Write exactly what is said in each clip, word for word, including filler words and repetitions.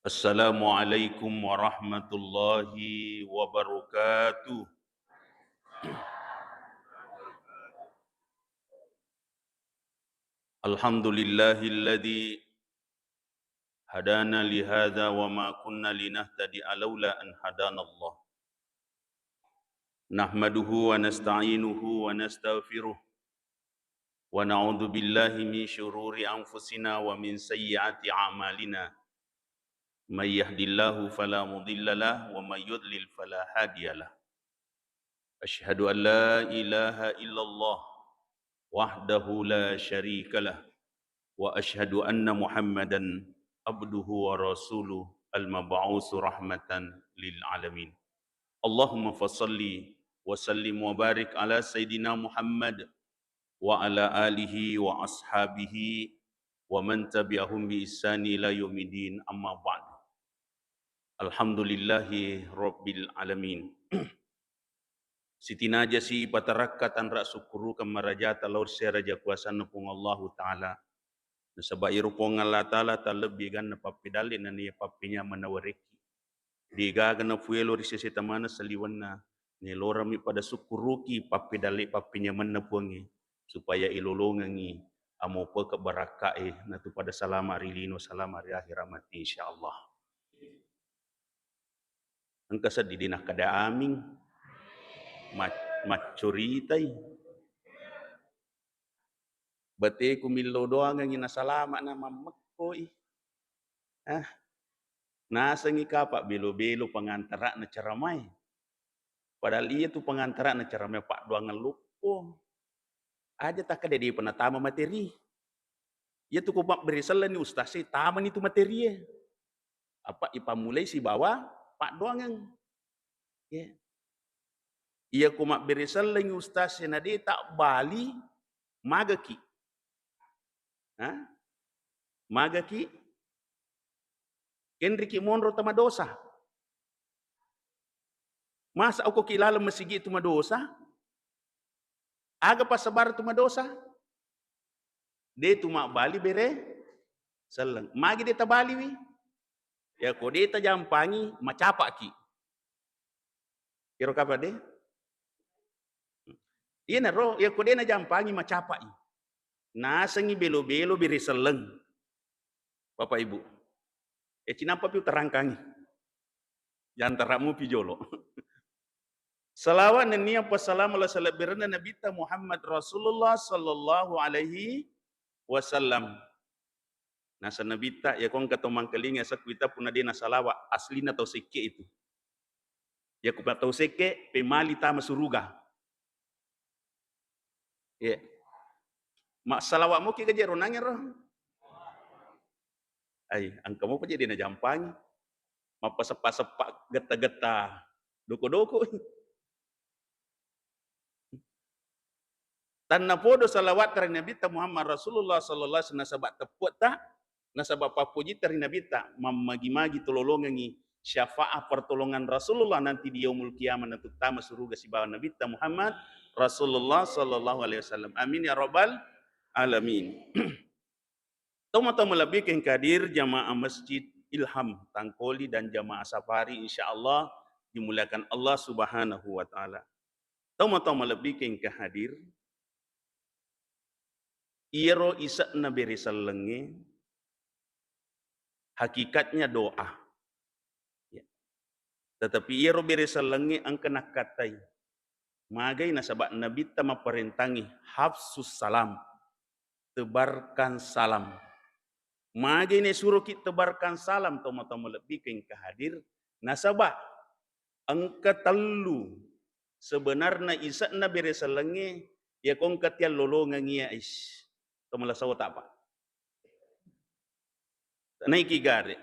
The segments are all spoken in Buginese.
Assalamualaikum warahmatullahi wabarakatuh. Alhamdulillahilladzi hadana lihadza wa ma kunna linahtadiya laula an hadanallah. Nahmaduhu wa nasta'inuhu wa nastaghfiruh. Wa na'udzu billahi min syururi anfusina wa min sayyiati a'malina. May yahdillahu fala mudhillalah wa may yudlil fala hadiyalah. Asyhadu an la ilaha illallah wahdahu la syarikalah, wa asyhadu anna Muhammadan abduhu wa rasuluh al-mab'usu rahmatan lil alamin. Allahumma fasalli wa sallim wa barik ala Sayyidina Muhammad wa ala alihi wa ashabihi wa man tabi'ahum bi ihsani ila yaumiddin, amma ba'du. Alhamdulillahi rabbil alamin. Sitinajasi ipatarakka tanra sukkurukeng marajata lao ri Raja kuasanna Puang Allahu Ta'ala. Nasaba iyaro Puang Allah Ta'ala tallebbi eganna pappedalle nennia pappenyameng nawerekki. Degaga napuelo ri sese tamana saliwenna, naelorami pada sukkuruki pappedalle pappenyamenna Puangnge, supaya ilolongengngi amopeke barakka'e, natu pada salama ri lino, salama ri akhira matti, insyaallah. Engka seddi de nakkeda aming. Mac-, maccuritai. Bateku millau doangengngi nasalama'na mammekkoi. Ah, nasengngi kapa belo-belo pangantara'na ceramae. Padahal iyatu pangantara'na ceramae paddoangeng loppo. Aja takkeda depa natama materi. Iyatu ko mabbere sellenni ustaz e, tamani tu materie. Apa ipammulai sibawa paddoangeng. Ya. Iya ko mabbere sellengngi ustaz e na de tabbali, magaki. Ha? Magaki? Kenriki monro tama dosa. Masa okoki laleng masigi tu madosa? Aga passabareng tu madosa? De tu mabbali bere selleng. Magi de tabaliwi? Yako de tajampangi, macapaki. Iyaro kapang de? Iyanaro, yako de najampangi, macapai. Nasengngi belo-belo bere selleng. Bapak Ibu, e, cinampa pi uterangkangi. Yantara mupi jolo. Salawa nennia passalama la salebbirenna Nabitta Muhammad Rasulullah sallallahu alaihi wasallam. Naseng Nabitta, yako engka to mangkalinga sekkuita punna de nasalawa, aslina tau sekke itu. Yako pa tau sekke, pemali tama suruga. Iya. Massalawa moki gaje ro nangero. Ai, engka mopa je de najampangi. Mappaseppa-seppa getta-getta doko-doko. Tannapodo salawatta ri Nabitta Muhammad Rasulullah sallallahu alaihi wasallam nasaba teppuatta, nasaba pappojitta ri Nabitta, mammagi-magi tololongengngi syafaat pertolongan Rasulullah nanti di yaumul qiyamah, nanti tama suruga sibawa Nabitta Muhammad Rasulullah sallallahu alaihi wasallam. Amin ya rabbal alamin. Tomatoa malebbi engka hadir jamaah Masjid Ilham Tangkoli dan jamaah safari, insyaallah dimuliakan Allah Subhanahu wa Ta'ala. Tomatoa malebbi engka hadir, iyaro ise'na bere sellengnge hakikatnya doa. Ya. Tetapi iyaro bere sellengnge engka nakkattai. Magai nasaba Nabitta mapparentangngi hafsus salam, tebarkan salam. Magai nesuroki tebarkan salam, tomatoa malebbi engka hadir, nasaba engka tellu sebenarna ise'na bere sellengnge, yako engka tiallolongeng iya, is. Tomalasawa tapa. Naiki gare.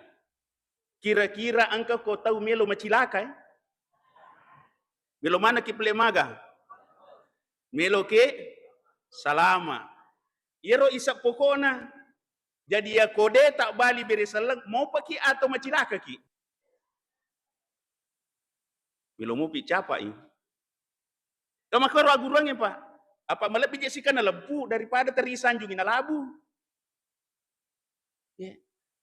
Kira-kira engka ko tau melo macilaka, eh? Melo manaki pele maga? Melo ke salama. Iyaro isa pokona. Jadi yako de tabbali bere selleng, mopaki atau macilakaki? Melo mopi capai. Kamakkoro agguruangnge, Pak. Apa malebbi je sikana lempu daripada teri sanjungi nalabu. Ya.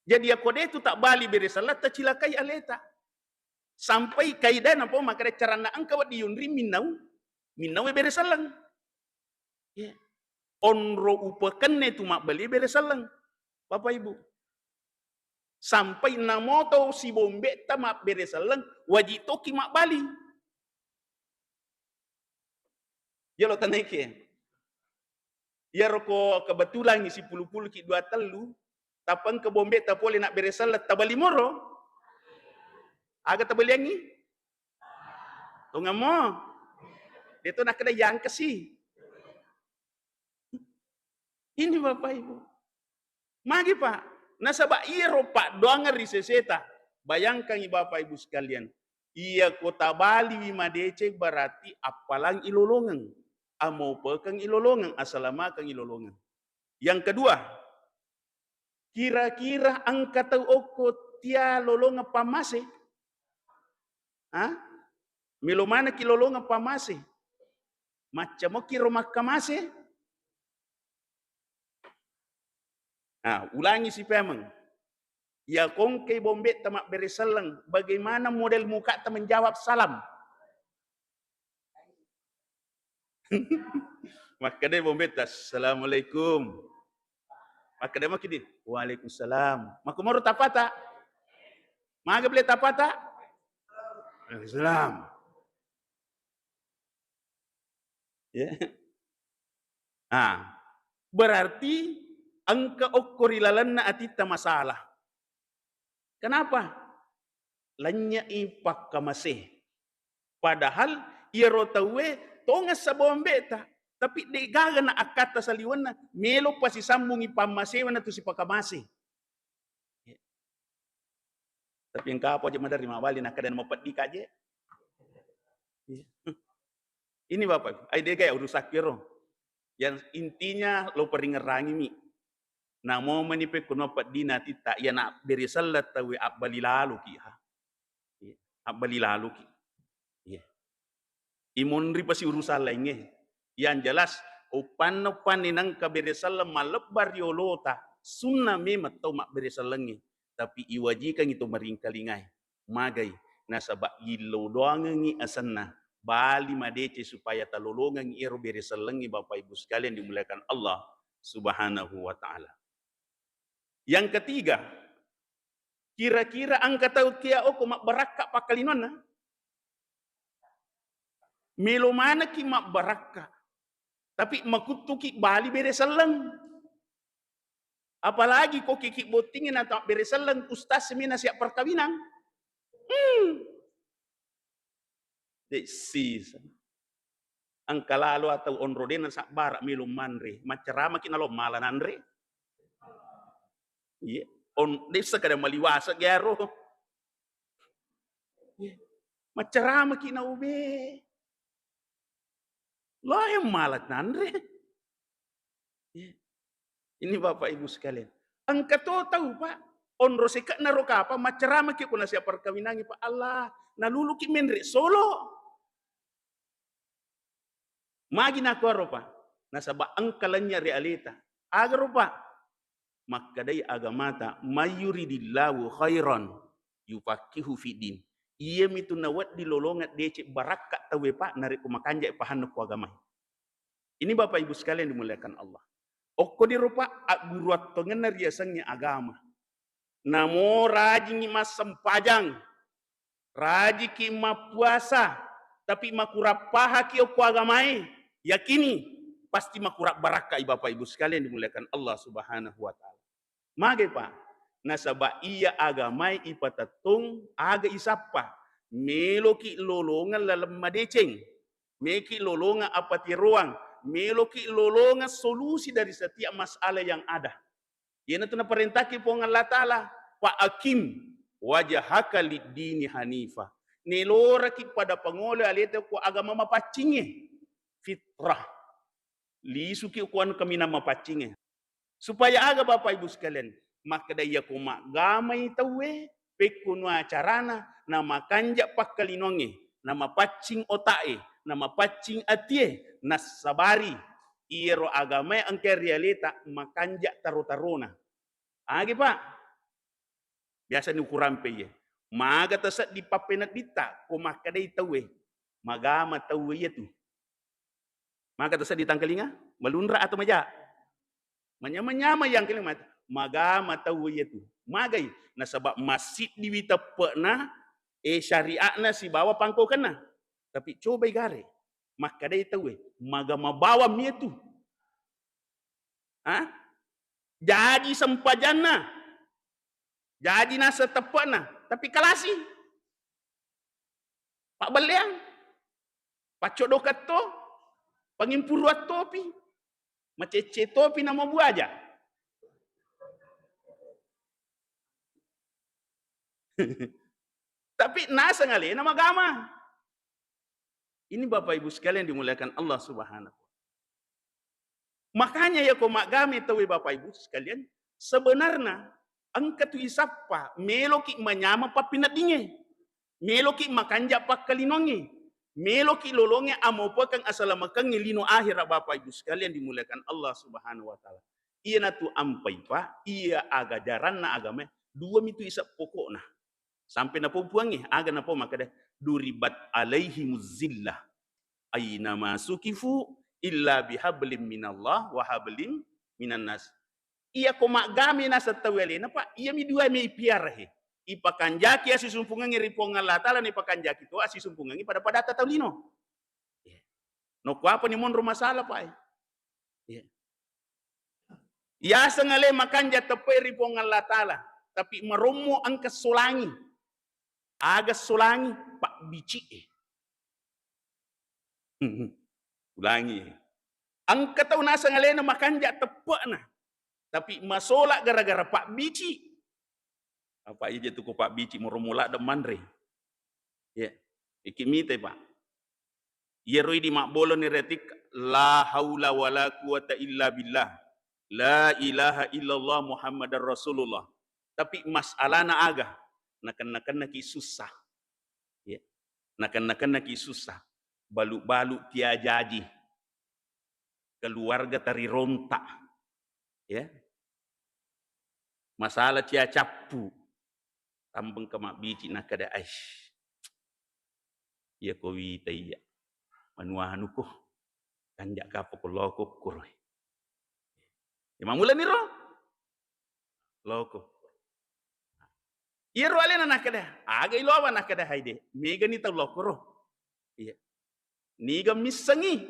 Jadi, yako de tu tabbali bere selleng, tacilakai aleta. Sampai kaida napa makkeda, caranna engka wedding yunri minnau, minnau bere selleng. Ya. Onro upekenne tu mabbali bere selleng, Bapak Ibu. Sampai namoto sibombetta mabbere selleng, wajib toki mabbali. Yalo tanaike. Iyaro ko kebetulan sipulu-puluki dua tellu, tappa engka bombetta pole nabbere selleng, tabali moro? Aga tabaliangngi? Tongammo? Deto nakkeda yangkasi. Ini Bapak Ibu. Magi, Pak? Nasaba iyaro paddoangeng ri seseta. Bayangkangi Bapak Ibu sekalian. Iya ko tabaliwi madeceng berarti appalang ilolongeng, amaupekeng ilolongeng, asalamakeng ilolongeng. Yang kedua, kira-kira engka tau okko tia lolongeng pammase? Ha? Melo manekki lolongeng pammase? Maccamoki ro makkamase? Nah, ulangi sipemeng. Iya kongkei bombetta mabbere selleng, bagaimana model mukata menjawab salam? Makkeda bombetta, "Assalamualaikum." Makkeda maki di, "Waalaikumsalam." Makkomoro tapata? Maga bele tapata? Waalaikumsalam. Ya. Ah, berarti engka okko ri lalenna atitta masalah. Kenapa? Lennye'i pakkamase. Padahal iyaro tauwe tongeng sabombe'ta, tapi de'gaga na akkatta saliwenna, melo pasisambungi pammasewe na tu sipakamase. Tapi engka apa je maderri mabali nakkeda mapeddi kaje. Ini Bapak, ai de'ga ya urusakku ero. Yang intinya lo peringerangi mi. Namo meni pekko no peddina titta, iya na bere selleng tauwe abbali laloki ha. Iya, abbali laloki. Iya. Imonri pasi urusan laingnge. Yang jelas, uppanna-uppanni nengka bere selleng malebba riolota, sunna memang tau mabbere sellengnge. Tapi iwajikangi to maringkalingai. Magai, nasaba illo doangengi asenna, bali madeceng supaya talolongengi ero bere sellengnge Bapak Ibu sekalian dimuliakan Allah Subhanahu wa Ta'ala. Yang ketiga, kira-kira engka tau tia okko mabbarakka pakkalinonna? Melo manekki mabbarakka, tapi makuttuki bali bere selleng. Apalagi ko kiki bottingi na bere selleng, ustaz mi na siap perkawinan. Hmm. De sisa. Engka lalo atau onro de nasabbara melo manre, maccaramaki nalo mala nanre. Iya, on dessa kada maliwasa garo. Iya. Maccaramaki naube. Lain mala nanre. Iya. Ini Bapak Ibu sekalian. Engka to tau, Pak. Onro seke'na ro kapang maccaramaki ko nasiap perkawinangi, Pak. Allah, naluluki menre solo. Magi nakuaro, Pak? Nasaba engka lenya ri aleta. Agaro, Pak? Makkedai agamata, "Mayyuridillahu khairan yufaqihu fiddin." Iyamitu nawedding lolongeng deceng barakka tauwe, Pak, narekko makanja pahanna ku agamae. Ini Bapak Ibu sekalian dimuliakan Allah. Okko diro, Pak, agguruattongenna riasengnge agama. Namo rajingngi massempajang, rajiki mappuasa, tapi makurang pahaki okko agamae, yakini pasti makurang barakkai Bapak Ibu sekalian dimuliakan Allah Subhanahu wa Ta'ala. Magai, Pak? Nasaba iya agamae ipatettong aga isappa. Meloki lolongeng laleng madeceng. Meki lolongeng apatiroang. Meloki lolongeng solusi dari setiap masalah yang ada. Iyanatu naparentaki Puang Allah Ta'ala, "Fa aqim wajhaka lid-dini hanifa." Neloraki pada pangolo aleta ku agama mapaccingnge. Fitrah. Lisuki ku anu kaminang mapaccingnge. Supaya aga, Bapak Ibu sekalian? Makkeda iyako maggamai tauwe, pekko nua carana, namakanja pakkalinongnge, namapaccing otae, namapaccing atie, nassabari iyaro agamae engka ri aleta makanja taro-tarona. Agi, Pak? Biasa ni ukuran pe iye. Maga taseddi pappenedditta ko makkedai tauwe, magama tauwe iyatu. Maga taseddi tangkalinga? Malunra atau maja? Manyama-nyama yang kelima, magama tauwe iyatu. Magai? Nasaba massiddiwi teppe'na, eh, syariatna sibawa pangkokenna. Tapi cobai gare, makkedai tauwe, magama bawang iyatu. Ha? Jaji sempajanna, jaji naseng teppe'na, tapi kalasi. Pabbelleang, paccodokeng to, pangimpuruang topi, macecce topi namo buaja. Tapi naseng alena magama. Ini Bapak Ibu sekalian dimuliakan Allah Subhanahu. Makanya ya ko maggame tauwe Bapak Ibu sekalian, sebenarna engka tu isappa, meloki manyama pappineddingnge, meloki makanja pakkalinongnge, meloki lolongnge amopekeng asalamekengnge lino akhirat Bapak Ibu sekalian dimuliakan Allah Subhanahu wa Ta'ala. Iyanatu ampai Pak, iya aga jaranna agamae, dua mitu isap pokokna. Sampai napau puangnge, aga napau makkeda, "Duribat alaihimuz zillah, aina ma sukifu illa bihablim minallah wa hablim minan nas." Iya ko maggame naseng tau alena, Pak, iyami dua mai piara he. Ipakanjaki asisumpungengnge ri Puang Allah Ta'ala, na ipakanjaki to asisumpungengnge pada-pada tau lino. Iya. Nokko apa ni monro masalah, Pak? Iya. Yaseng ale makanja teppe'e ri Puang Allah Ta'ala, tapi marommo engka solangi. Aga solangi? Pabbici e. Ulangi. Engka tau naseng alena makanja teppe'na, tapi masola gara-gara pabbici. Apa ija tu ko pabbici, moro-moro ladde manre. Ya. Iki mitai, Pak. Iyaro idi mabboloni retik, la haula wala quwata illa billah. La ilaha illallah Muhammadar Rasulullah. Tapi masalana aga? Nakenna-kennaki susah. Ya. Nakenna-kennaki susah. Balu-balu tiajaji. Keluarga tarironta. Ya. Masalah cia cappu. Tambeng ka mabbici nakkeda, "Aish. Iya ko wita iya. Manuanuko. Kanjak kapo ko loko kuro." Ya, mamulani ro? Loko. Iyaro alena nakkeda, "Aga iloawa?" Nakkeda, "Haide, megani tau lokoro." Iya. Niga missengi?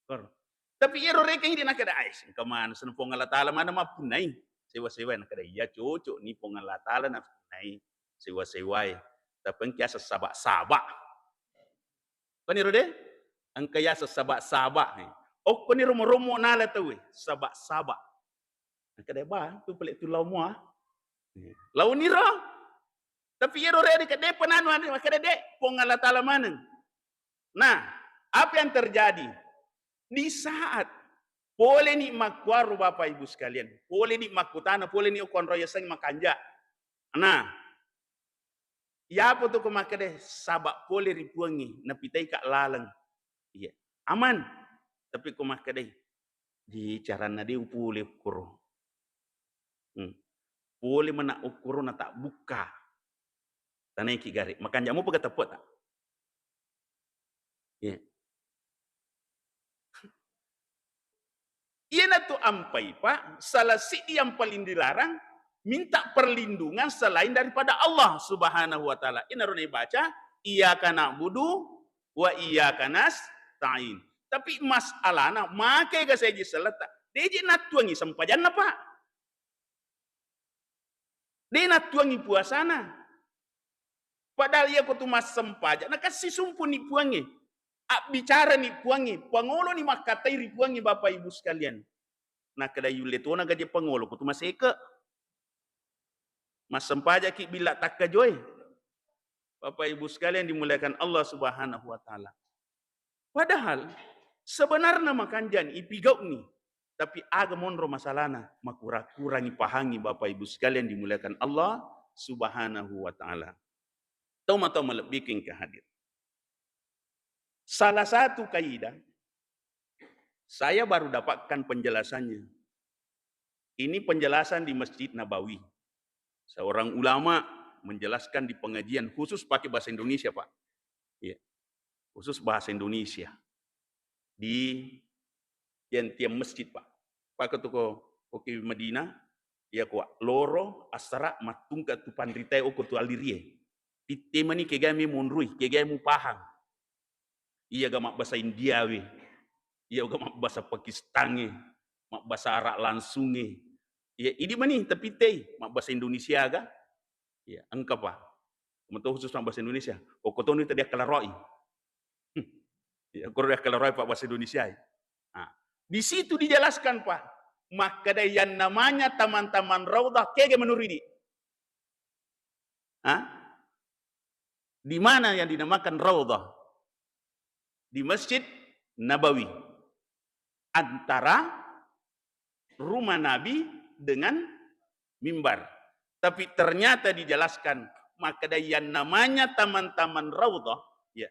Koro. Tapi iyaro rekeng idi nakkeda, "Ai, engka maneng senna Puang Allah Ta'ala maneng mappunnai. Sewa-sewa." Nakkeda, "Iya, cocok ni Puang Allah Ta'ala napunnai sewa-sewae. Tapi engka yaseng saba-saba." Koniro de? Engka yaseng saba-saba. Okkoniro morommo nala tauwe, saba-saba. Nakkeda, "Ba, tu pale tu lao mua." Launiro. Tapi iyaro rede ke depa nanu ade, makkeda de, Puang Allah Ta'ala maneng. Nah, apa yang terjadi? Di saat pole ni makkuaro Bapak Ibu sekalian, pole ni makkutana, pole ni okkonro yaseng makanja. Nah, yapo tu ko makkeda, saba pole ri Puangnge, napitai ka laleng. Iya, aman. Tapi ko makkeda, di caranna de upole ukkoro. Hmm. Pole mana ukkoro na tak buka. Tanaiki gare. Makanja mo pega teppek tak? Iya. Iyanatu ampai, Pak, salah siddi yang paling dilarang, minta perlindungan selain daripada Allah Subhanahu wa Ta'ala. Inaro nabaca, "Iyyaka na'budu wa iyyaka nasta'in." Tapi masalahna, makai ga saji selletta? Deje nattuangi sempajanna, Pak. De nattuangi puasana. Padahal iya ko tu massempaja, nakassi sumpuni Puangnge. Abbicara ni Puangnge, pangolo ni makkatai ri Puangnge, Bapak Ibu sekalian. Nakkeda yulle tona gaje pangolo ko tu maseke. Massempajaki billa takkajoe. Bapak Ibu sekalian dimuliakan Allah Subhanahu wa Ta'ala. Padahal sebenarna makanjani ipigau'ni, tapi aga monro masalahna, makura-kurangi pahangi, Bapak Ibu sekalian dimuliakan Allah Subhanahu wa Ta'ala. Tau matau malebbiking ke hadir. Salah satu kaidah, saya baru dapatkan penjelasannya. Ini penjelasan di Masjid Nabawi. Seorang ulama menjelaskan di pengajian khusus pakai bahasa Indonesia, Pak. Iya. Khusus bahasa Indonesia. Di tiang-tiang masjid, Pak. Pak, ko tu ko, ko ki Madinah, iya ko loro assara mattungka tu panritae oko tu alirie. Pitte mani kegai me monrui, kegai mu pahang. Iyaga mabbasa India we, iyaga mabbasa Pakistan e, mabbasa Arab langsung e. Iya, idi mani tapi tei mabbasa Indonesia ga? Iya, engka pa. Meto khusus mabbasa Indonesia. Okko toni tadi akkalaroi. Hmm. Iya, koro akkalaroi pa bahasa Indonesia e. Nah, di situ dijelaskan, Pak. Makkeda yang namanya taman-taman Raudhah, kege menurut ini? Hah? Di mana yang dinamakan Raudhah? Di Masjid Nabawi. Antara rumah Nabi dengan mimbar. Tapi ternyata dijelaskan, makkeda yang namanya taman-taman Raudhah, ya,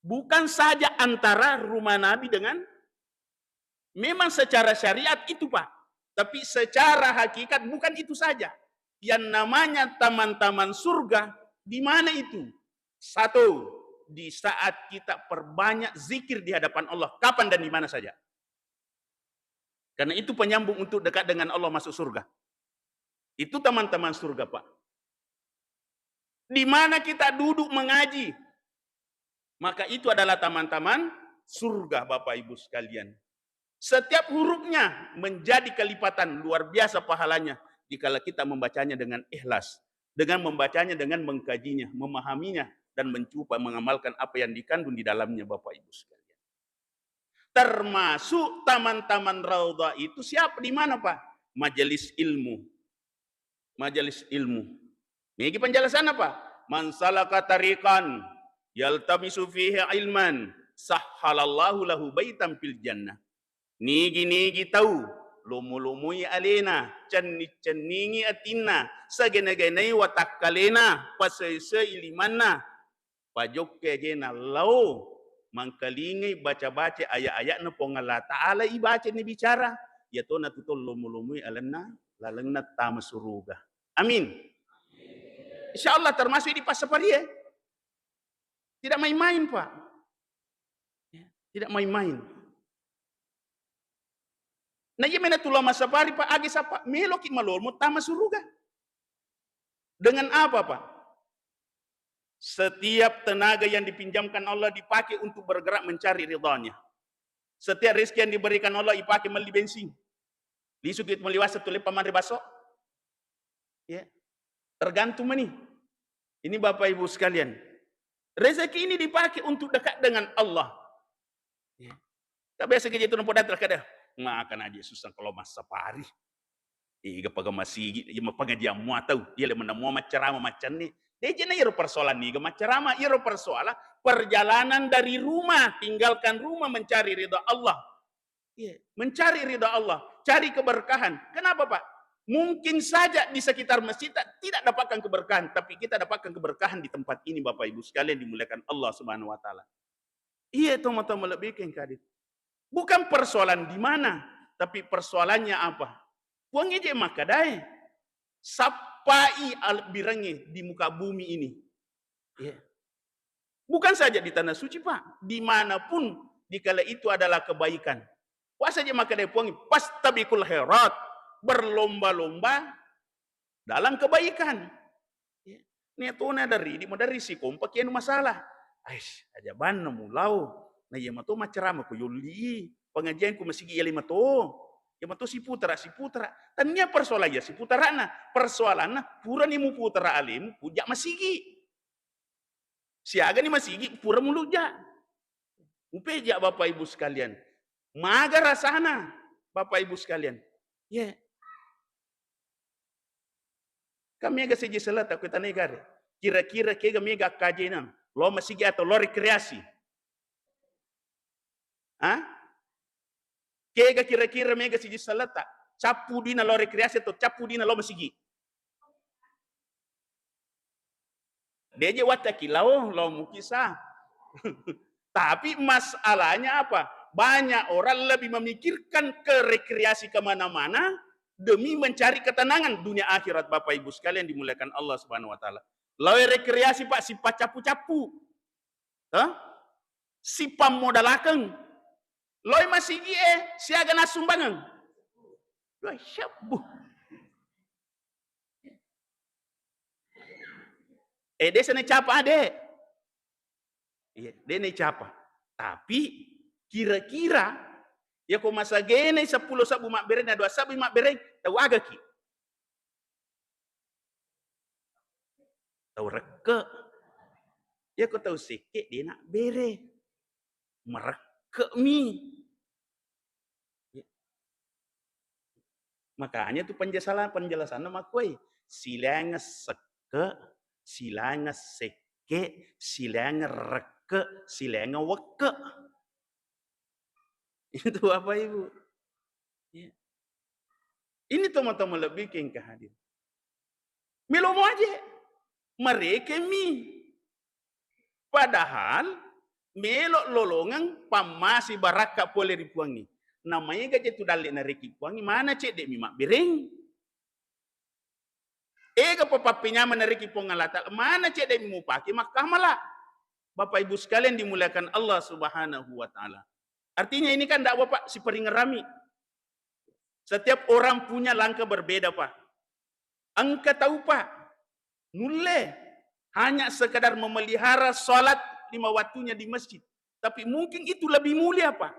bukan saja antara rumah Nabi dengan, memang secara syariat itu, Pak. Tapi secara hakikat bukan itu saja. Yang namanya taman-taman surga, di mana itu? Satu, di saat kita perbanyak zikir di hadapan Allah, kapan dan di mana saja. Karena itu penyambung untuk dekat dengan Allah, masuk surga. Itu taman-taman surga, Pak. Di mana kita duduk mengaji, maka itu adalah taman-taman surga, Bapak Ibu sekalian. Setiap hurufnya menjadi kelipatan luar biasa pahalanya dikala kita membacanya dengan ikhlas, dengan membacanya, dengan mengkajinya, memahaminya, dan mencoba mengamalkan apa yang dikandung di dalamnya, Bapak Ibu sekalian. Termasuk taman-taman Raudhah itu siapa, di mana, Pak? Majelis ilmu. Majelis ilmu. Niki penjelasan apa? "Man salaka tariqan yaltamisu fihi ilman, sahhalallahu lahu baitan fil jannah." Nigi-nigi tau lomo-lomoi alena, cenni-cenningi atinna, sagena-genai watakkalena, pasese-sesei limanna, pajokka ajena lao mangkalingai baca-baca ayat-ayatna Puang Allah Ta'ala, ibaca ni bicara, iyatona tu tau lomo-lomoi alenna, lalenna tama suruga. Amin. Insya Allah termasuk di passaparie. Tidak main-main, Pak. Ya, tidak main-main. Nah, iya mena tu lao massapari, Pak, age sappa, meloki malomo tama suruga. Dengan apa, Pak? Setiap tenaga yang dipinjamkan Allah dipakai untuk bergerak mencari ridhanya. Setiap rezeki yang diberikan Allah dipakai meli bensin. Lisuki meli wasseng tu leppa manre baso. Ya. Tergantung mani. Ini Bapak Ibu sekalian. Rezeki ini dipakai untuk dekat dengan Allah. Ya. Tapi biasa keje tu nampo datang kada. Makan aja susah kalau massapari. Iga paga masigi, iya mapangajian mua tau, iya le mennang mua maccarama maccanni. Deje na iyaro persoalan niga maccarama, iyaro persoalan perjalanan dari rumah, tinggalkan rumah mencari ridha Allah. Iya, mencari ridha Allah, cari keberkahan. Kenapa, Pak? Mungkin saja di sekitar masjid tak, tidak dapatkan keberkahan, tapi kita dapatkan keberkahan di tempat ini, Bapak Ibu sekalian dimuliakan Allah Subhanahu wa Ta'ala. Iya, tomatoa malebbikeng kadit. Bukan persoalan di mana, tapi persoalannya apa? Puang eje makkadae, sappai alebbirengnge di muka bumi ini. Iya. Bukan saja di tanah suci, Pak. Dimanapun dikala itu adalah kebaikan. Puasa je makkadae Puang, "Fastabiqul khairat." Berlomba-lomba dalam kebaikan. Ya. Nia tona dari, di maderri sikompa kianu masalah. Ais, aja banna mulao. Nah, iya mato maccarama ko yolli. Pengajian ku masigi iya lima to. Iya mato siputara, siputara. Tania persoalan iya siputarana. Persoalanna, purani muputara alemu, puja masigi. Siagani masigi, pura muluja. Upeja Bapak Ibu sekalian. Maga rasana, Bapak Ibu sekalian. Ye. Kami aga siji selata ku tanai gare. Kira-kira kega mega kajenang. Lo masigi atau lo rekreasi? Hah? Kega kira-kira mega siji selata? Cappu dina lo rekreasi atau cappu dina lo masigi? Deje wattaki lao, lao mukisa. Tapi masalahnya apa? Banyak orang lebih memikirkan ke rekreasi kemana-mana demi mencari ketenangan dunia akhirat, Bapak Ibu sekalian dimuliakan Allah Subhanahu wa Ta'ala. Lawe rekreasi, Pak, sipacappu-cappu. Hah? Sipammodalakeng. Loi masigi e, siaga nassumbangeng? Dua syabbu. Eh, desa ne capa ade. Iya, de' naicapa. Tapi kira-kira, yako masagena seppulo sabbu mabbereng na dua sabbu mabbereng, tau agaki? Tau rekke. Yako tau sekke de' nabbere. Merekke mi. Makanya tu penjelasan, penjelasanna makkuai, silainga sekke, silainga sekke, silainga rekke, silainga wekke. Itu Bapak Ibu. Ya. Ini teman-teman lebih ke engka hadir. Melomo aje. Marekemi. Padahal melo lolongeng pammase barakka pole ri Puangnge. Namaega je tu dalle nareki Puangnge, mana cedde mi mabbereng. Ega pa pappenyameng nareki Puang Allah Ta'ala, mana cedde mi mupake makkamala. Bapak Ibu sekalian dimuliakan Allah Subhanahu wa Ta'ala. Artinya ini kan dakwah, Pak, siparingerami. Setiap orang punya langkah berbeda, Pak. Engka tau, Pak, nulle hanya sekedar memelihara salat lima waktunya di masjid. Tapi mungkin itu lebih mulia, Pak,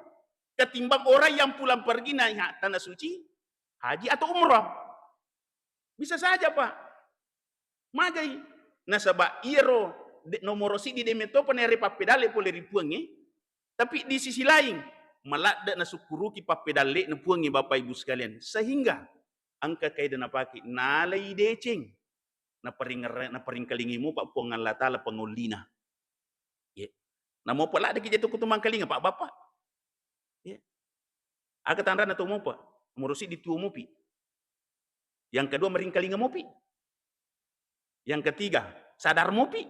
ketimbang orang yang pulang pergi naik ha-, tanah suci, haji atau umrah. Bisa saja, Pak. Magai. Nasaba iyaro de-, nomoro siddi de metopa naere pappedalle pole ri Puangnge, tapi di sisi lain, maladde nasukkuruki pappedalle'na Puangnge, Bapak Ibu sekalian. Sehingga engka kaida napake, nalai deceng, naparingere-, naparingkalingai mopa Puang Allah Ta'ala pangollina. Ye. Namopa laddeki jatu kutu mangkalinga, Pak, Bapak. Ye. Aga tanrana to mopa? Nomoro siddi tuo mopi. Yang kedua, meringkalinga mopi. Yang ketiga, sadar mopi.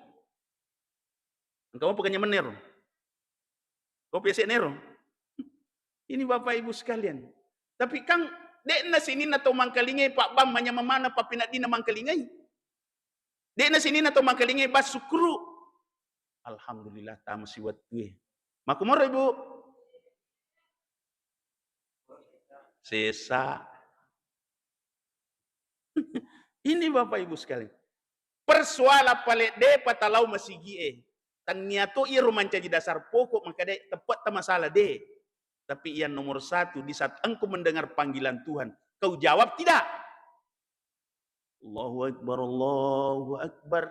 Engka mopa kenyamennero. Kopi ese nero. Ini Bapak Ibu sekalian. Tapi kan de'na sininna to mangkalingai, Pak Bang, manyameng maneng pappeneddinna mangkalingai. De'na sininna to mangkalingai, Bang, sukkuru. Alhamdulillah, tama siwettue. Makkumoro, Ibu? Sesa. Ini Bapak Ibu sekalian. Persoalan pale de patalau masigie. Tannia to iyaro mancaji dasar pokok, maka de teppetta masalah de. Tapi yang nomor satu, di saat engkau mendengar panggilan Tuhan, kau jawab tidak? Allahu Akbar, Allahu Akbar.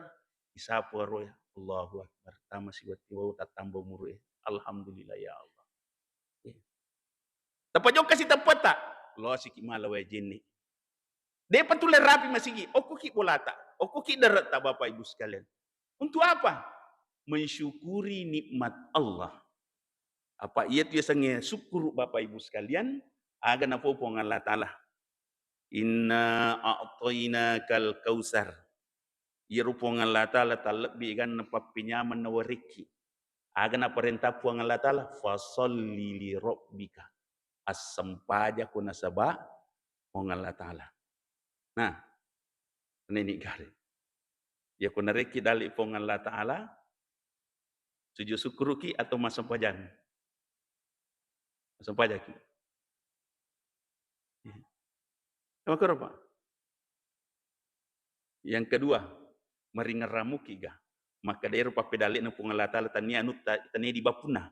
Isapu aroe, Allahu Akbar. Tama siwettu wau tattamba umuru e. Alhamdulillah ya Allah. Eh. Tapajokka si teppetta, losiki mala wae jenne. Depa tulle rapi masigi, okkoki bolata, okkoki deretta Bapak Ibu sekalian. Untuk apa? Mensyukuri nikmat Allah. Apa iya tu yasengnge sukkuru Bapak Ibu sekalian, aga napo Puang Allah Ta'ala. Inna a'tainakal kautsar. Iyaro Puang Allah Ta'ala tallebbi ganna pappenyameng nawarekki. Aga naparenta Puang Allah Ta'ala, fasalli li rabbika. Assempajako nasaba Puang Allah Ta'ala. Nah, neni gare. Yako narekki dalli Puang Allah Ta'ala, sujud sukkuruki atau massempajang? Massempajangki. Makkoro, Pak. Yang kedua, maringerramuki ga. Maka daero pappedalle'na Puang Allah Ta'ala tania anutta, tania di bapunna.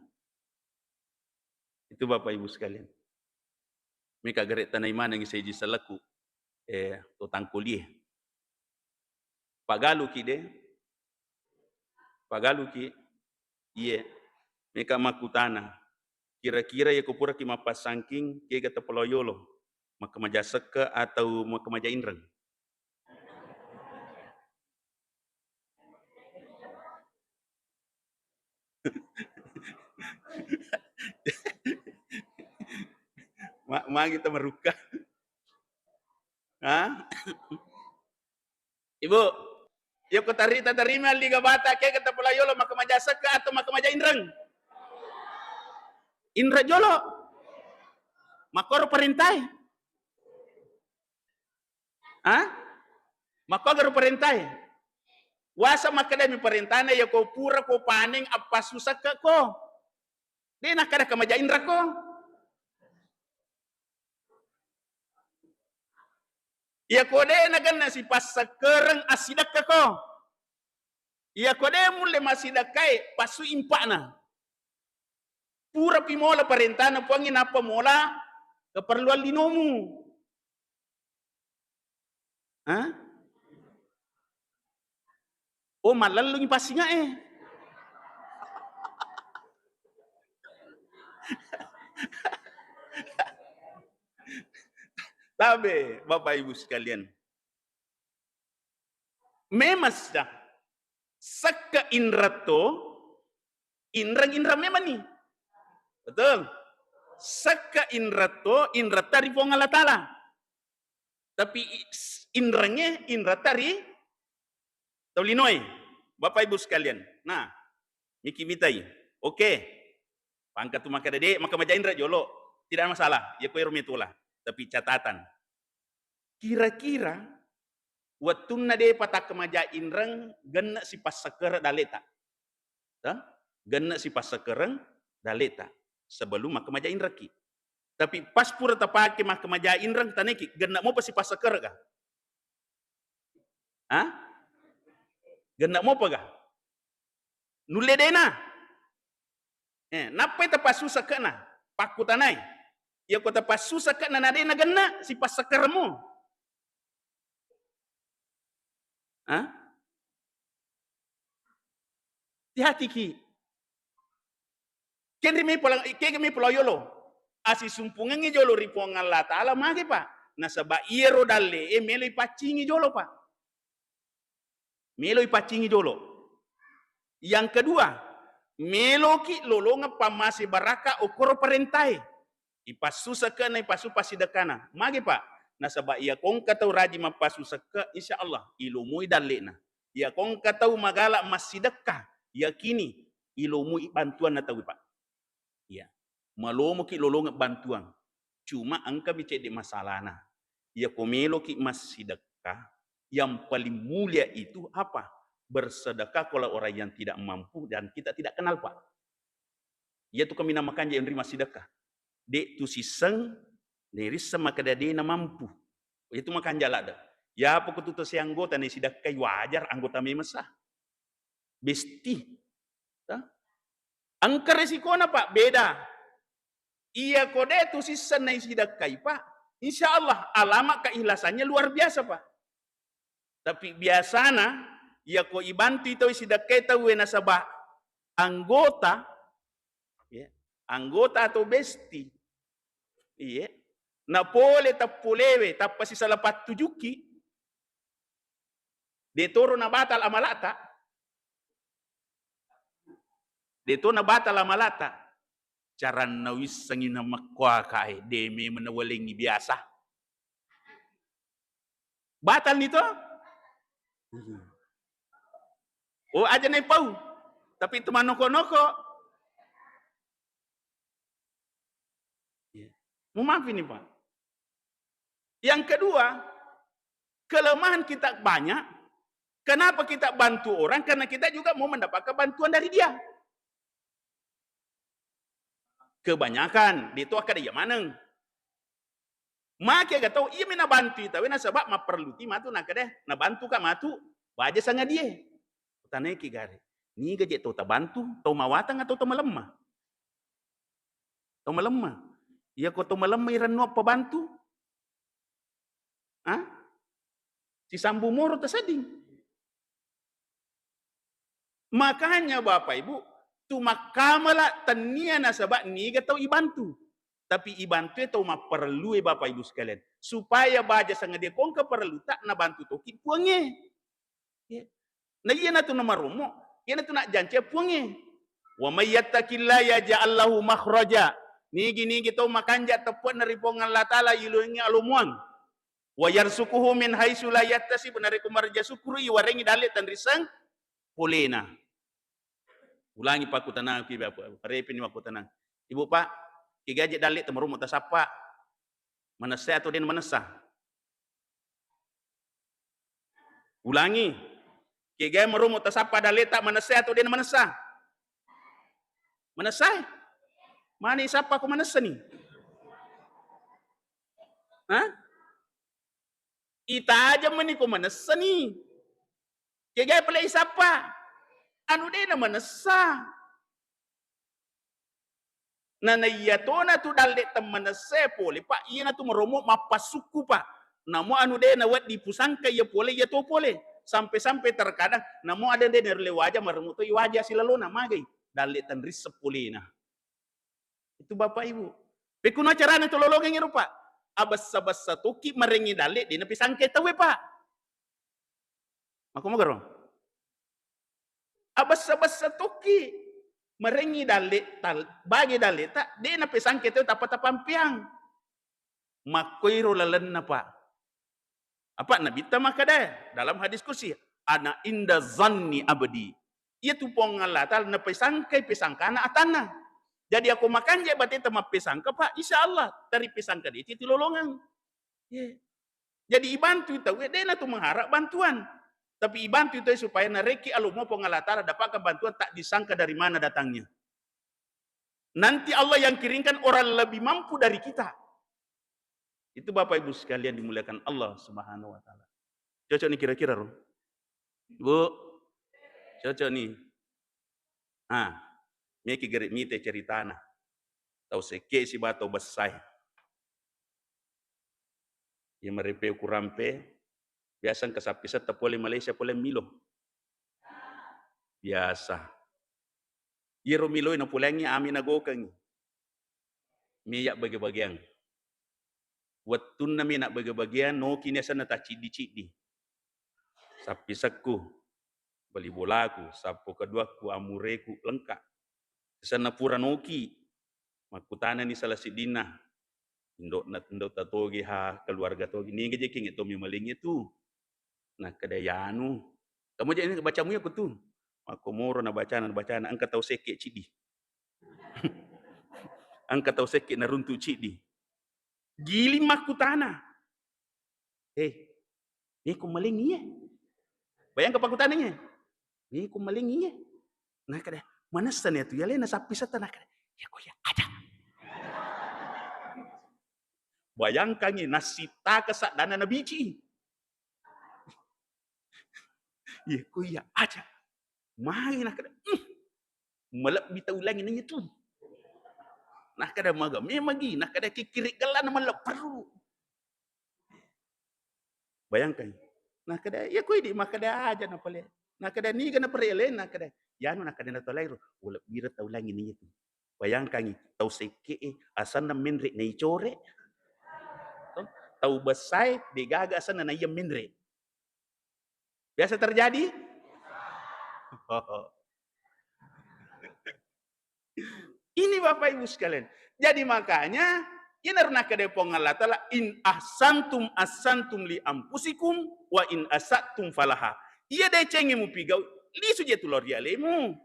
Itu Bapak Ibu sekalian. Meka gare tanai maneng seji seleku, eh, to tangkolie. Pagaluki de, pagaluki, iye, meka makkutana, kira-kira yako puraki mappassangking, kega tapaloyolo, makkamaja sekke atau makkamaja inreng? Ma-, magi tamarukka. Ha? Ibu, yako tari-, tatarima liga bata, kega tapola yolo, makkamaja sekke atau makkamaja inreng? Inreng jolo. Makkoro parentai. Ah? Makkoga ro parentae. Wasa makkedami parentana, iya ko pura ko paneng appassu sekke ko. De nakkeda kamaja inra ko. Iya ko de nagenna sipassekkereng assidekka ko. Iya ko de mulle massidekkae, passu impa'na. Purapi mola parentana Puangnge nappa mola keperluan linomu. Hah? Oh, mallellungi passingae. Tabe, Bapak Ibu sekalian. Memang sa-, sekke inretto, inreng-inreng memang ni. Betul? Sekke inretto, inretta ri Puang Allah Ta'ala. Tapi i-, s-, inrengnge, inretta ri tau linoe. Bapak Ibu sekalian. Nah, miki mitai. Oke. Pangka tu makkeda de, makkamaja inra jolo. Tidak masalah. Ya ko ero metola. Tapi catatan. Kira-kira wettunna depa takkamaja inreng, genne sipassekkere daleta. Tah? Genne sipassekkereng daleta sebelum makkamaja inrekki. Tapi pas pura tapake makkamaja inreng, taneki, genne mopa sipassekkerega? Hah? Genne mopa ga? Nulle dena. Eh, nappai tapassu sekkena? Pakkutanai. Iya ko tapassu sekkena na dena genne, sipassekkeremu. Hah? Hati-hatiki. Kenri mi pola-, kega mi pola yolo. Asisumpungengngi jolo ri Puang Allah Ta'ala mage, Pak. Nasaba iyaro dalle e melo ipaccingi jolo, Pak. Melo ipaccingi jolo. Yang kedua, meloki lolongeng pammase baraka okkoro parentae. Ipassu sekkena, ipassu passidekkana. Mage, Pak? Nasaba iya kongka tau rajin mappassu sekke, insya Allah, ilomoi dallena. Iya kongka tau magala massidekka, yakini, ilomoi bantuanna tau, Pak. Iya. Malomoki lolongeng bantuang. Cuma engkami cedde masalana. Iya ko meloki massidekka, yang paling mulia itu apa? Bersedekah kalau orang yang tidak mampu dan kita tidak kenal, Pak. Iyatu kaminang makanja yang ri massidekka. De tu sisseng, de risseng makkeda de namampu. Iyatu makanja ladde. Iyapa ko tu tau seanggota naisidekkai, wajar anggota memeng sa. Besti. Tah? Engka resikona, Pak, beda. Iya ko de tu sisseng naisidekkai, Pak, insya Allah alamat keikhlasannya luar biasa, Pak. Tapi biasana, iya ko ibantui tau isidekkai tauwe nasaba anggota, ya, anggota atau besti, iya, napole tappolewe, tappa sisala pattujuki, de toro nabatal amalata, de to nabatal amalata, caranna wissengi namakkuakae, de memeng nawalengi biasa. Batal ni to? Oh, aja naipau. Tapi tu manoko-noko. Iya. Mau maafin nih, Pak. Yang kedua, kelemahan kita banyak. Kenapa kita bantu orang? Karena kita juga mau mendapatkan bantuan dari dia. Kebanyakan, de to akkeda iya maneng. Make ga tau, iyami nabantui tauwe nasaba mapperluki matu nakkeda, nabantuka matu baja sangadie. Tanaiki gare. Niga je tau tabantu, tau mawatang atau tau malemma? Tau malemma. Iya ko tau malemma irennu appabantu? Ah? Sisambung moro tasedding. Makanya Bapak Ibu, tu makkamala tennia nasaba niga tau ibantu. Tapi ibantue tau mapparellue Bapak Ibu sekalian. Supaya baja sangadie kongka parelluta nabantu toki Puangnge. Ya. Na iyanatu namarommo, iyanatu najjancia Puangnge. Wa may yattaqillaha yaj'al lahu makhraja. Nigi-nigi tau makanja teppe'na ri Puang Allah Ta'ala iluengngi alomuang. Wa yarzuquhu min haitsu la yahtasib, narekko maraja sukkuru iwarengngi dalle tenrisseng polena. Ulangi pakkutanangki, Bapak, parepini makkutanang. Ibu, Pak, kigaje dalle temarummu tasappa? Manessa atau den manessa? Ulangi. Kegae maromo tasappa dalleta, manessa atau dena manessa? Manessa e. Mani sappa ko manessa ni? Hah? Itajeng mani ko manessa ni. Kegae pale isappa? Anu dena manessa. Na, na iyatona tu dalle temmanessa pole, Pak, iyana tu maromo mappasukku, Pak. Namo anu de nawedding pusangka iya pole, iya to pole. Sampe-sampe terkadang namo ada de narulle waja, maromo to waja silalona, magai dalle tenrisseng polena. Itu Bapak Ibu. Pekkuno carana tu lolongeng ero, Pak. Abessa-bessa toki marengi dalle de napesangkai tauwe, Pak. Mako magaro? Abessa-bessa tokki marengi dalle tal-, bage dalle ta, de napesangke tau tappa tapampeang. Makkoiro lalenna, Pak. Apa Nabitta makkeda dalam hadis kursi, "Ana inda zanni abdi." Iya tu Puang Allah Ta'ala napesangkai pesangkana atanna. Jadi ako makanja bateta mappesangka, Pak, insya Allah teri pesangka de ti lolongeng. Ye. Jadi ibantui tauwe, de natu mengharap bantuan. Tapi ibantui tauwe supaya narekki alomo Puang Allah Ta'ala dapatkan bantuan tak disangka dari mana datangnya. Nanti Allah yang kirimkan orang lebih mampu dari kita. Itu Bapak Ibu sekalian dimuliakan Allah Subhanahu wa Ta'ala. Cocok nih kira-kira, Ro? Bu, cocok nih. Ah, meki gere mite ceritana. Tau sekke siba tau bessai. Iya marepe ukurampe, biasa engka sappisetta pole Malaysia pole Milo. Biasa. Iyaro Miloi napoleangngi ami nagokengngi. Miya bage-bageang. Wettunna mi nabbage-bageang, noki ni asenna tacciddi-ciddi. Sappisekku, bali bolaku, sappo keduakku, amureku, lengka. Asenna pura noki. Makkutanani salah siddinna, "Indo'na, indo'ta togi ha, keluarga togi, niga jekeng tommi malengnge tu?" Nakkeda, "Yanu." "Kamu je bacamu ya kutu?" Makkomoro nabacana, nabacana, "Engka tau sekke ciddi." Engka tau sekke naruntu ciddi. Giling makkutana. "Eh, eh, ko malengngi ye?" Bayangka pakkutanangnge. "Eh, ko malengngi ye?" Nakkeda, "Manessani atu yalena sappisetta?" Nakkeda, "Ya ko ya aja." Bayangkangngi, nassittaka saddana nabici. "Ya ko ya aja." Magi nakkeda, "Hmm, malebbi tau langi nanya tu." Nakkeda, "Maga memang gi." Nakkeda, "Kikkiri gellana mallepperu." Bayangkan. Nakkeda, "Ya ko idi makkeda aja na pale." Nakkeda, "Niga na pare lain?" Nakkeda, "Yanu," nakkeda, "na tau lain ro, walebbira tau langi nanya tu." Bayangkangngi, tau sekke'e asenna menre naicore. Tau bessae degaga asenna naiya menre. Biasa terjadi? Ini Bapak Ibu sekalian. Jadi makanya, inaro nakkeda Puang Allah Ta'ala, "In ahsantum ahsantum li anfusikum wa in asatum falaha." Iya decengngi mupigau, lisu je tu lao ri alemu.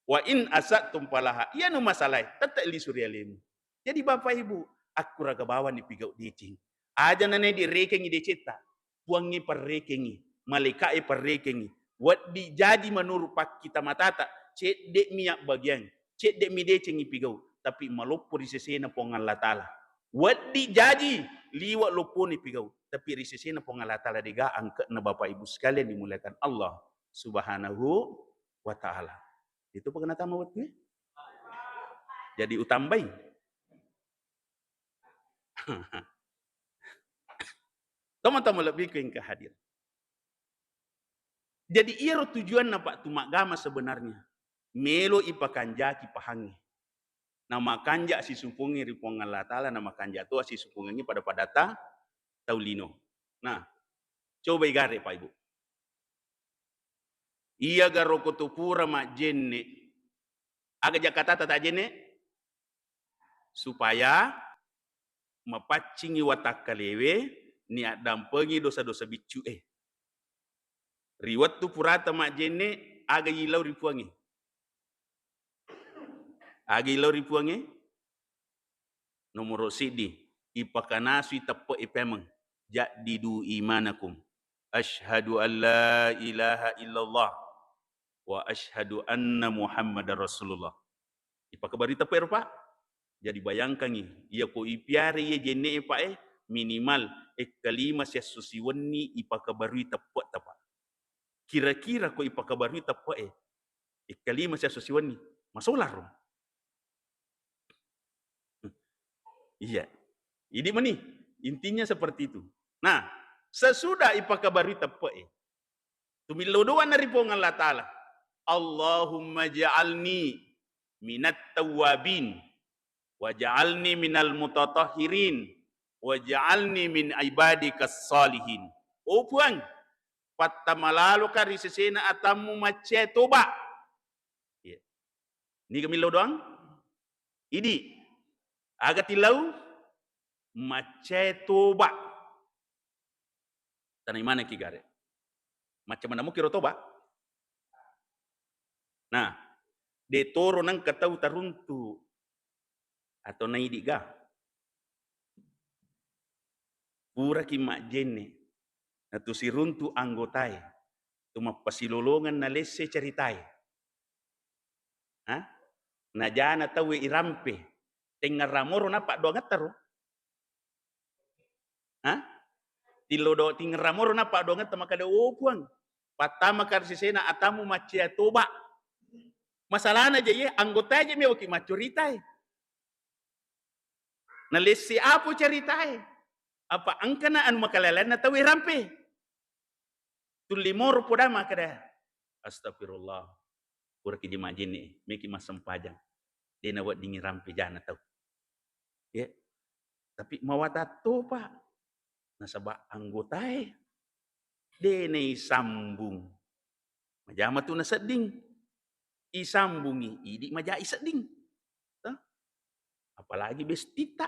"Wa in asatum falaha." Iyanu masalae, tette lisu ri alemu. Jadi Bapak Ibu, akkuraga bawang ni pigau deceng. Aja na nedi rekengngi decetta, Puangnge parrekengngi, malaika'e parrekengngi. Weddi jaji menurut pakkita matata, cedde mi abbagiang, cedde mi decengngi pigau, tapi maloppo ri sesena Puang Allah Ta'ala. Weddi jaji liwa lopponi pigau, tapi ri sesena Puang Allah Ta'ala dega angke'na Bapak Ibu sekalian dimuliakan Allah Subhanahu wa Ta'ala. Itu pegana tama wettu, eh? Jadi utambai. Tama-tama lebih ke engka hadir. Jadi iyaro tujuanna, Pak, tu maggama sebenarnya. Melo ipakanjaki pahangnge. Na makanja sisumpungngi ri Puang Allah Ta'ala, na makanja to sisumpungengngi pada-pada ta tau lino. Nah, coba igare, Pak Ibu. Iya garo ko tu pura majjenne. Aga jakatata tajjenne? Supaya mapaccingi watakkalewe ni addampengi dosa-dosa biccu e. Ri wettu purata majjenne, aga ilau ri Puangnge? Aga ilau ri Puangnge? Nomoro siddi, ipakanasui teppe'e pemeng, jaddidu imanakum. "Asyhadu an la ilaha illallah wa asyhadu anna Muhammadar Rasulullah." Ipakabarui teppe'e ro, Pak. Jadi bayangkangngi, iya ko ipiare iya jenne'e, Pak, e, minimal ekkalima siesso siwenni ipakabarui teppe'ta, Pak. Kira-kira ko ipakabarui teppe'e ekkalima siesso siwenni, masolang ro. Iya. Idi mani, intinya seperti itu. Nah, sesudah ipakabarui teppe'e, tumillau doa na ri Puang Allah Ta'ala. "Allahumma ja'alni minat tawwabin, waj'alni minal mutatahhirin, waj'alni min ibadikas salihin." Oh Puang, pattama laloka ri sesena atammu maccae toba. Iya. Niga millau doang? Idi. Aga tillau? Maccae toba. Tanai maneng ki gare. Macca maneng mukiro toba. Nah, de toro nengka tau taruntu atau naidi ga. Puraki majjenne, natu siruntu anggotae, tu mappasilolongeng nalesse ceritae. Ha? Najana tauwe irampe, tengngeramoro nappa doangetta ro? Ha? Tillo do tingngeramoro nappa doangetta makkeda, "Oh Puang, pattama ka ri sesena atammu maccae toba." Masalahna je iye, anggotae je mewa ki maccuritae. Nalessi apo ceritae. Apa engkana anu makaleleanna tauwe rampe. Tulli moro poda makkeda, "Astagfirullah. Puraki je majjenne, meki massempajang. De naweddingi rampe jana tau." Ya. Tapi mawatang topa. Nasaba anggotae de naisambung. Majama tu nasedding. Isambungi, idi maja isedding. Toh? Apalagi bestita.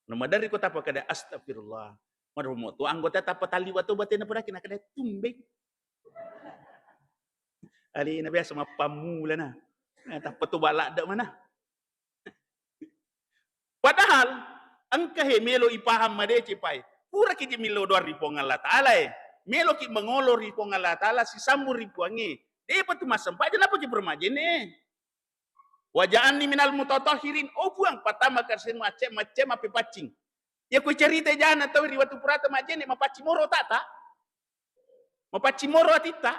Namaderri ko tappa kada, "Astagfirullah." Maromo tu anggota tappa talliwa to batena puraki, nakada, "Tumbeng." Alena biasa mappammula na. Eh, tappa to baladda mana. Padahal engka he melo ipahang madeceng, Pak e. Puraki je millau doang ri Puang Allah Taala e. Meloki mangolo ri Puang Allah Taala, sisambung ri Puangnge. Depa tu massempajang, nappa ki pura majjenne. "Waja'alni minal mutatahhirin." Oh Puang, pattama ka ri sesena maccae, maccae mappepaccing. Iya ko cerita jana tau ri wettu purata majjenne, mapaccing moro tata. Mapaccing moro atitta.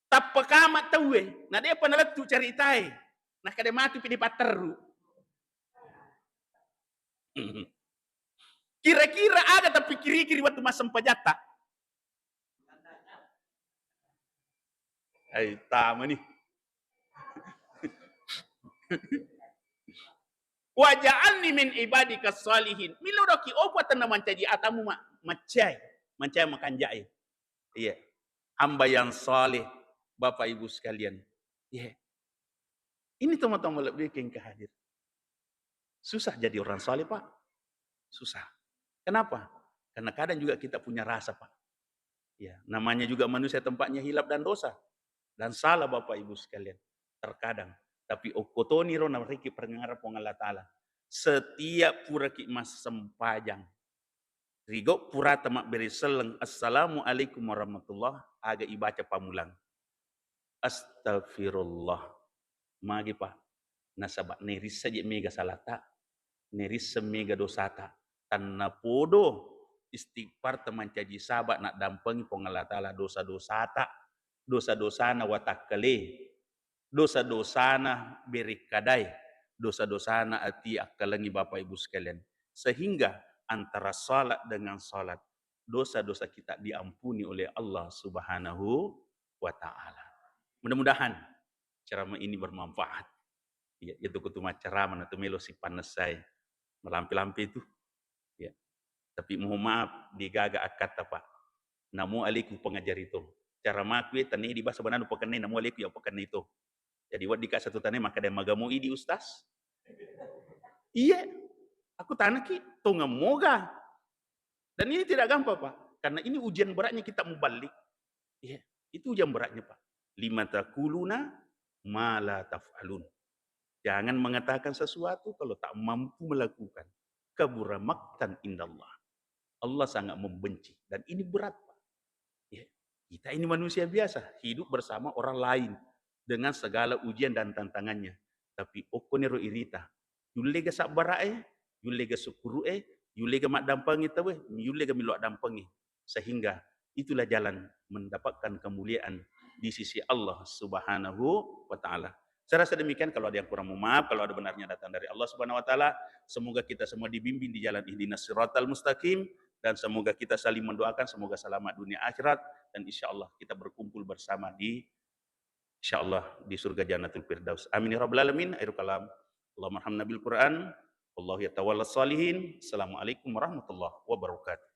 Tappa kama tauwe, na depa nalettu ceritae. Nakada matu pi dipatterru. Kira-kira aga tapikkiriki ri wettu massempajatta? Ai, tamani. "Waja'alni min ibadika shalihin." Millau doki, oh, Puang, tenna mancaji atamu ma-, maccae, maccae makanjae. Iya. Hamba yang saleh, Bapak Ibu sekalian. Iya. Ini teman-teman lebih ke hadir. Susah jadi orang saleh, Pak. Susah. Kenapa? Karena kadang juga kita punya rasa, Pak. Ya, namanya juga manusia tempatnya hilaf dan dosa. Dan salah, Bapak Ibu sekalian. Terkadang. Tapi okko toni ro narekki parengngara Puang Allah Taala. Setiap puraki massempajang, rigau purata mabbere selleng, "Assalamualaikum warahmatullah," aga ibaca pammulang, "Astagfirullah." Magi, Pak? Nasaba nerissa je mega salata, nerissa mega dosata. Tannapodo istighfarta mancaji saba naddampengi Puang Allah Taala dosa-dosata, dosa-dosana watakkale, dosa-dosana berekkadae, dosa-dosana ati akkalengi, Bapak Ibu sekalian. Sehingga antara salat dengan salat, dosa-dosa kita diampuni oleh Allah Subhanahu wa Ta'ala. Mudah-mudahan ceramah ini bermanfaat. Ya, itu kutu macceramah na tu melo sipannessai. Malampe-lampe itu. Ya. Tapi mohon maaf, degaga akkatta, Pak. Namo alaiku pengajari to. Cara maku e tane di bahasa banana pakenne, namo alaiku ya pakenne to. Jadi weddika satu tane makkeda, "Magamo idi, Ustaz?" Iya. Aku tanaki, tongeng moga. Dan ini tidak gampang, Pak. Karena ini ujian beratnya kita muballig. Iya, itu ujian beratnya, Pak. "Lima taquluna ma la taf'alun." Jangan mengatakan sesuatu kalau tak mampu melakukan. "Kabura maqtan indallah." Allah sangat membenci. Dan ini berat, Pak. Ya, kita ini manusia biasa, hidup bersama orang lain dengan segala ujian dan tantangannya. Tapi okkoniro irita, yullega sabbara'e, yullega sukkuru'e, yullega maddampengi tauwe, yullega millau addampengi. Sehingga itulah jalan mendapatkan kemuliaan di sisi Allah Subhanahu wa Ta'ala. Saya rasa demikian, kalau ada yang kurang, mohon maaf, kalau ada benarnya datang dari Allah Subhanahu wa Ta'ala. Semoga kita semua dibimbing di jalan ihdinas siratal mustaqim, dan semoga kita saling mendoakan, semoga selamat dunia akhirat, dan insya Allah kita berkumpul bersama di, insya Allah, di surga Jannatul Firdaus. Amin ya rabbal alamin. Akhirul kalam. Allahumma arhamna bil Quran. Wallahu yatawalla salihin. Assalamualaikum warahmatullahi wabarakatuh.